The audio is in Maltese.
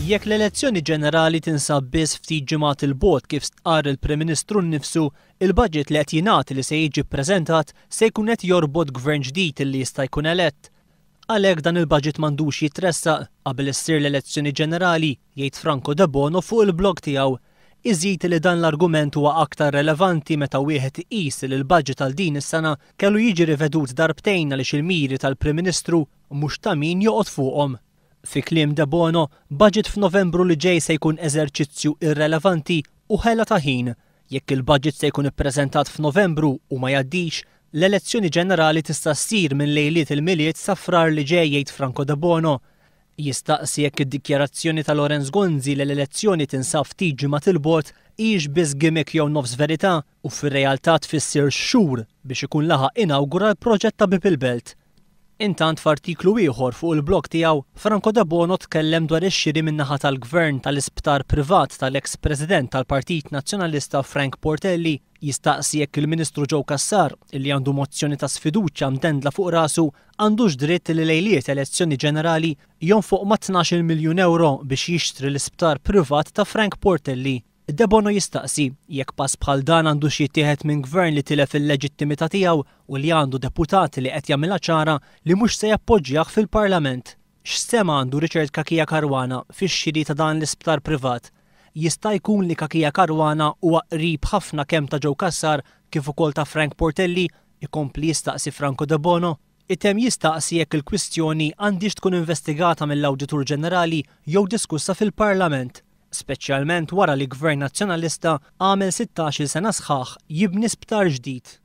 Jekk l-elezzjoni ġenerali tinsab biss ftit ġimgħat 'il bogħod kif stqarr il-Prim Ministru nnifsu, il-budget li qed jingħad li se jiġi ppreżentat se jkun qed jorbot gvern ġdid li jista' jkun elett. Għalhekk dan il-budget m'għandux jitressaq qabel issir l-elezzjoni ġenerali, jgħid Franco Debono fuq il-blog tiegħu. Iżid li dan l-argument huwa aktar relevanti meta wieħed iqis li l-budget għal din is-sena kellu jiġi rivedut darbtejn għaliex il-miri tal-Prim Ministru mhux ta' min joqgħod fuqhom. Fi kliem Debono, budget f'Novembru li ġej se jkun eżerċizzju irrelevanti u ħela ta' ħin. Jekk il-budget se jkun ippreżentat f'Novembru u ma jgħaddix, l-elezzjoni ġenerali tista' ssir minn lejliet il-Milied sa Frar li ġej jgħid Franco Debono. Jistaqsi jekk id-dikjarazzjoni ta' Lawrence Gonzi li l-elezzjoni tinsab ftit ġimgħat 'il bogħod hijiex biss gimmick jew nofs verità u fir-realtà tfissirx xhur biex ikun laħaq inawgura l-proġett ta' Bieb il-Belt. Intant f'artiklu ieħor fuq il-blog tiegħu, Franco Debono tkellem dwar ix-xiri min-naħa tal-Gvern tal-isptar privat tal-eks President tal-Partit Nazzjonalista Frank Portelli. Jistaqsi jekk il-Ministru Joe Cassar, li għandu mozzjoni ta' sfiduċja mdendla fuq rasu, għandux dritt li lejliet elezzjoni ġenerali jonfoq mat-tnax-il miljun ewro biex jixtri l-isptar privat ta' Frank Portelli. Debono jistaqsi jekk pass bħal dan għandux jittieħed minn Gvern li tilef il-leġittimità tiegħu u li għandu deputat li qed jagħmilha ċara li mhux se jappoġġjah fil-Parlament. X'sehem għandu Richard Cachia Caruana fix-xiri ta' dan l-isptar privat? Jista' jkun li Cachia Caruana huwa qrib ħafna kemm ta' Joe Cassar kif ukoll ta' Frank Portelli? Ikompli jistaqsi Franco Debono. Itemm jistaqsi jekk il-kwistjoni għandhiex tkun investigata mill-Awditur Ġenerali jew diskussa fil-Parlament, speċjalment wara li Gvern Nazzjonalista għamel sittax-il sena sħaħ jibni sptar ġdid.